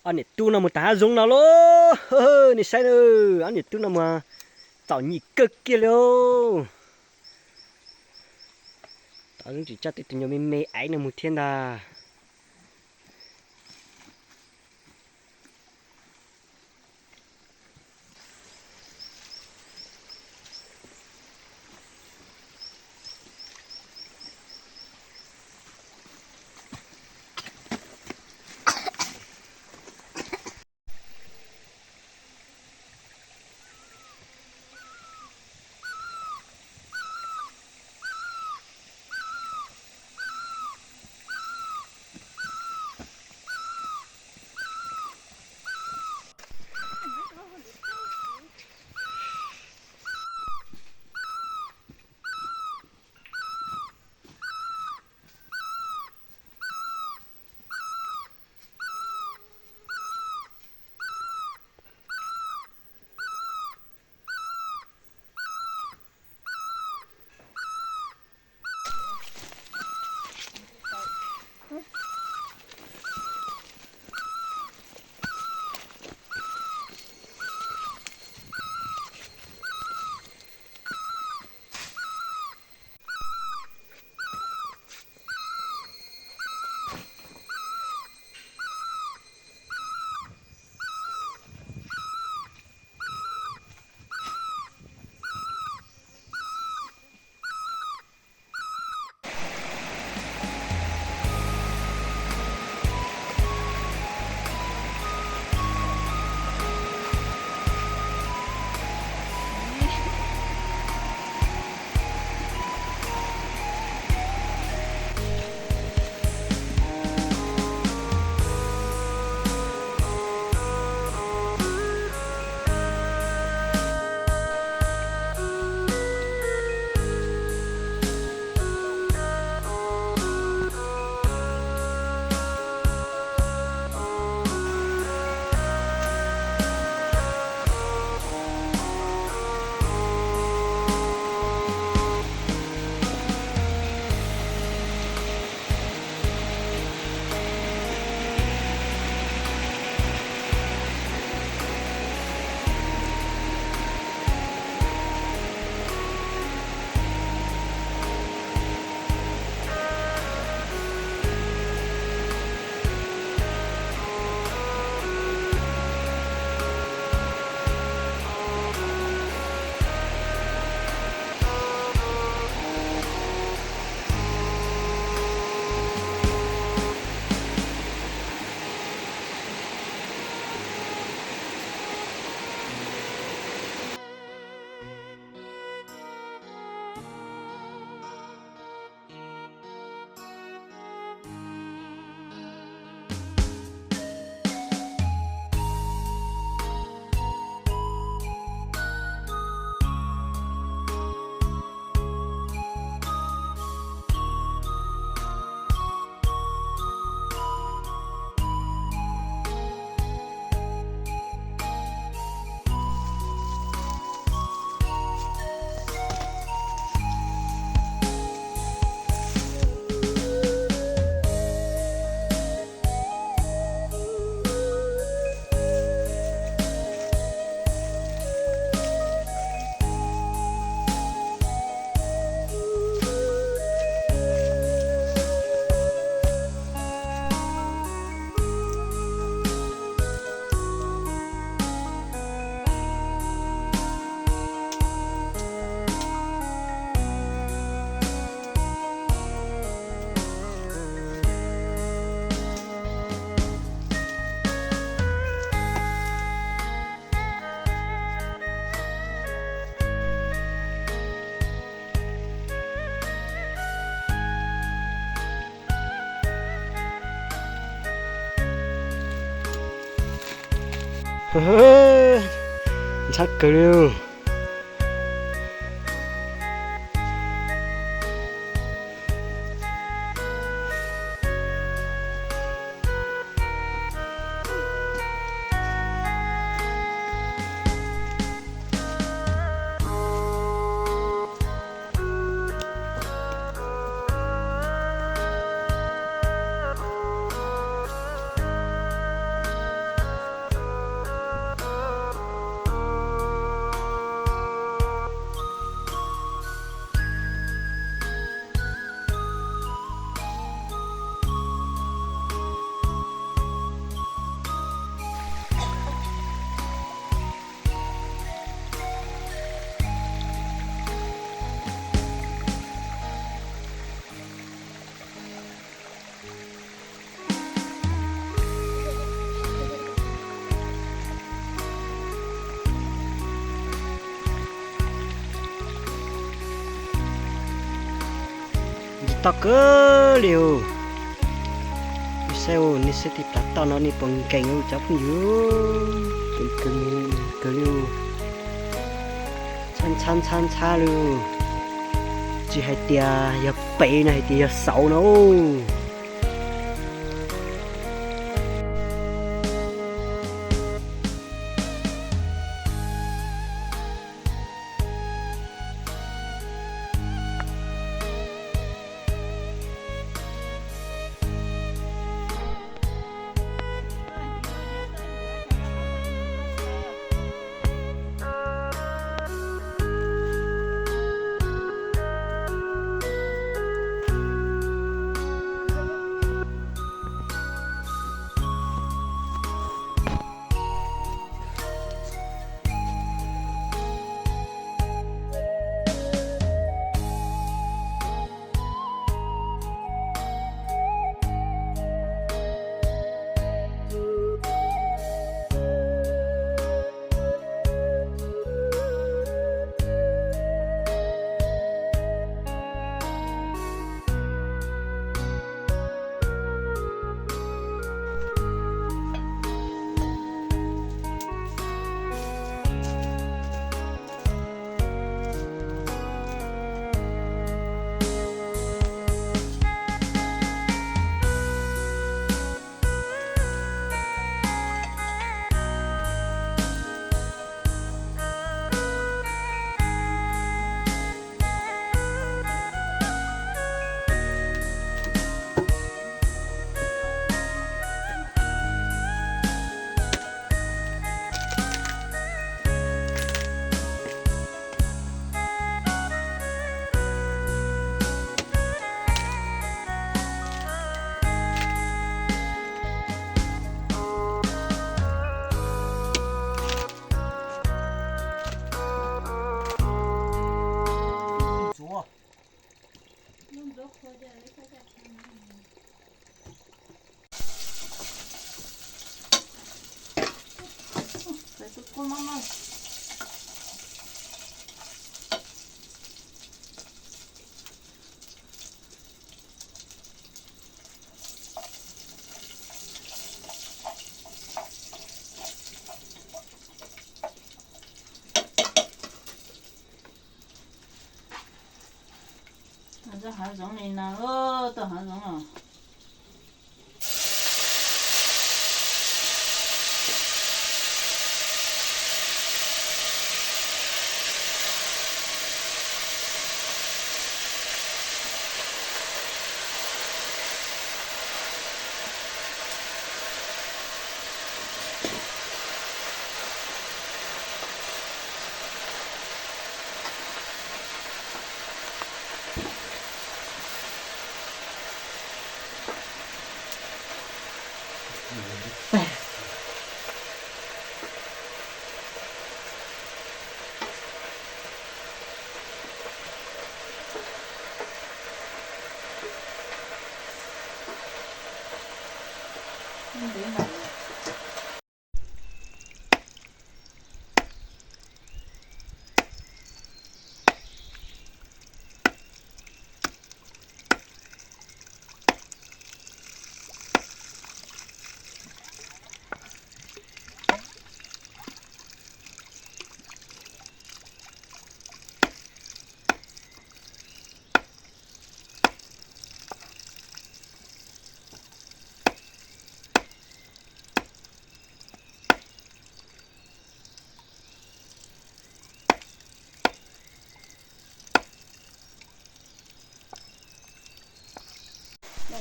Ob niam tub no mus tag hav zoov no lauj. Nej saib na, ob niam tub no mus txom nyem kawg kiag li. Tau tsis coj tej tus nyuag me me aiv no mus thiab ntag. Ntxhab kawg li. Ntxim toj kawg li os. Nej saib, nej saib tej plav toj no nej puas nkees cov phooj ywg? Nkees kawg li os. Ntxhab ntxhab ntxhab ntxhab li. Tsis hais tias yog pem no, hais tias yog xauv no. Tau hav zoov li no, tau hav zoov os.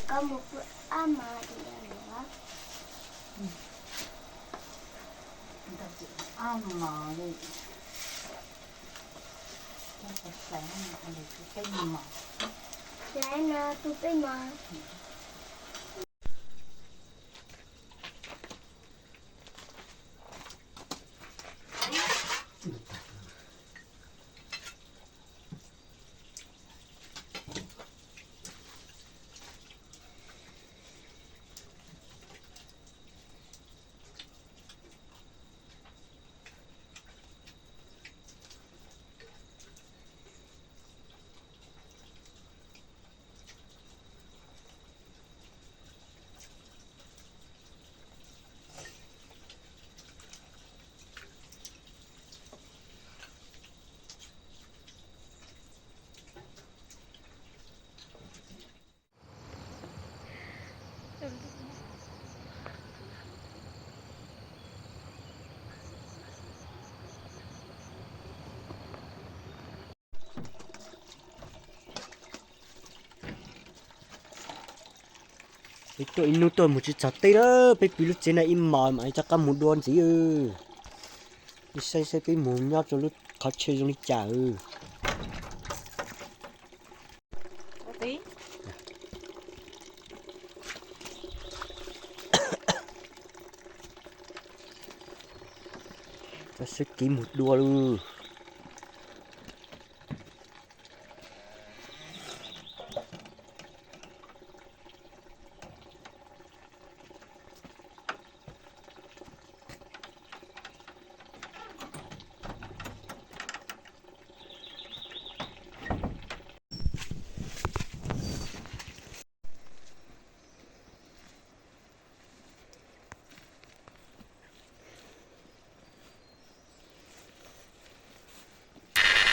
Koj mus pw ab mos li lawm. Ab mos li. Hlais no tu peb mos. Peb tuaj ib hnub tuaj mus tsis txog teb na, peb pw lub tsev no ib hmos mam li rov qab mus dua ntxiv. Saib saib peb mus nyob rau lub qhov chaw zoo li cas. Txoj sib kev mus dua lawm.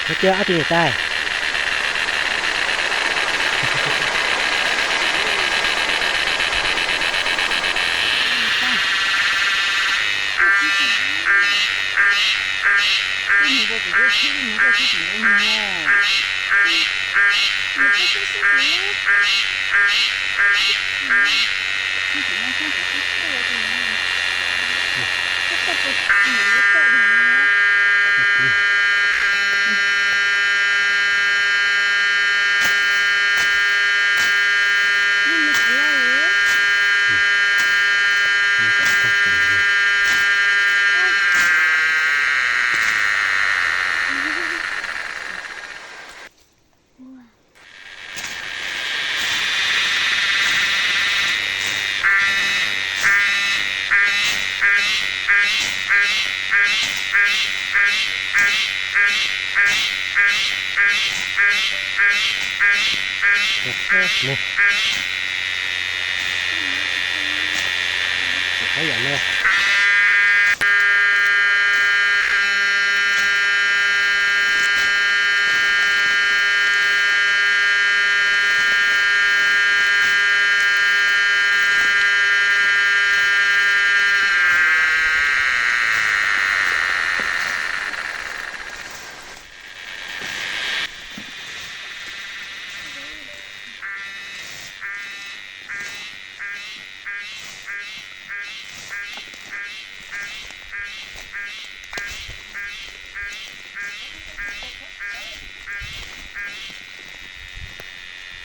Hais tias ob tug niam tais.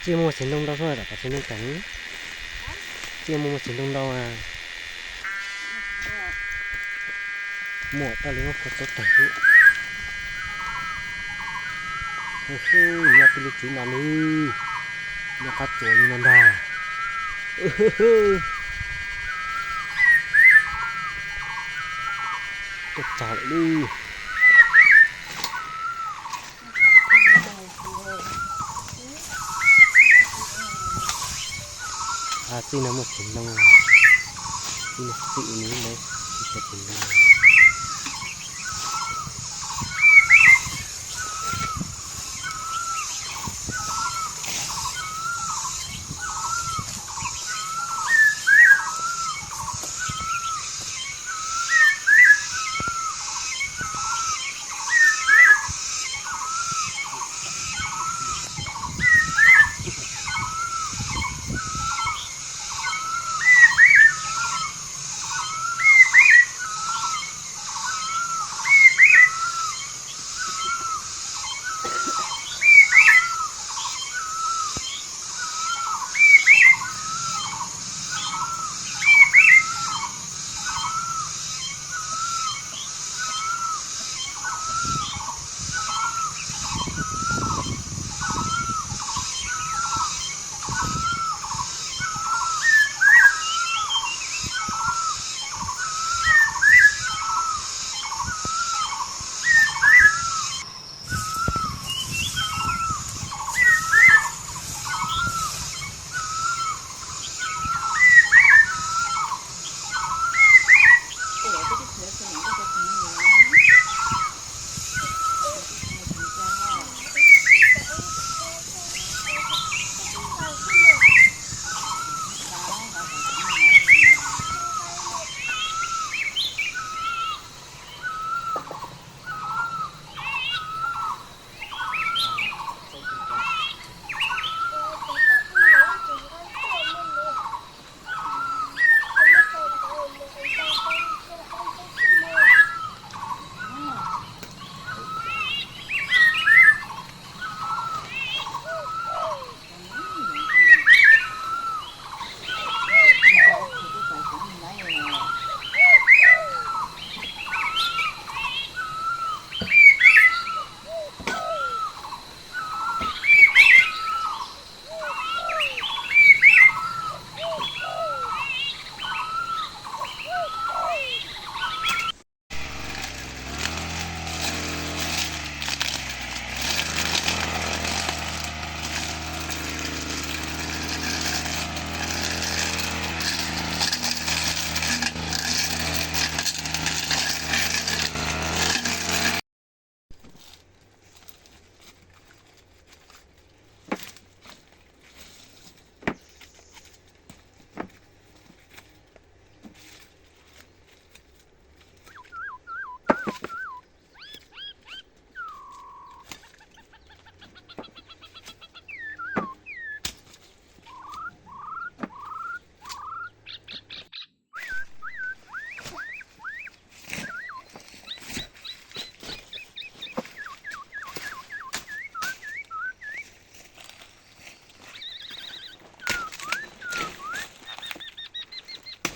Tsis muaj txiv ntoo ntau, txiv ntoo tag. Tsis muaj txiv ntoo ntau. Muaj tau li muab kua txob tag xwb. Nyob peb lub tsev no li, nyob qab tsuas li no ntag. Tuaj txog lawm li. Txij no muaj txiv ntoo, txij no txij ub no tsis muaj txiv ntoo.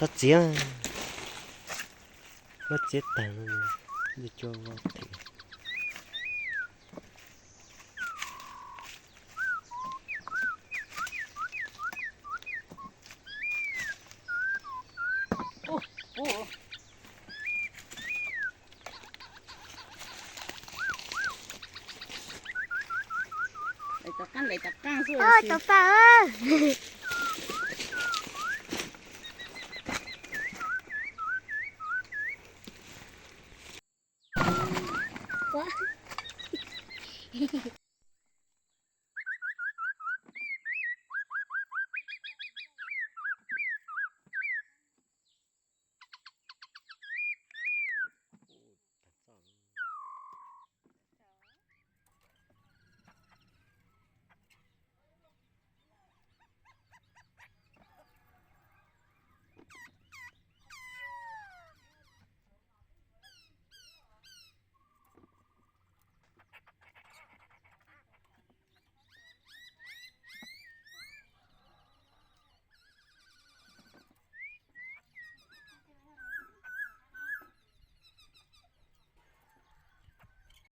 Tau txiav, muab txiav tag no, cua them. Tau paj.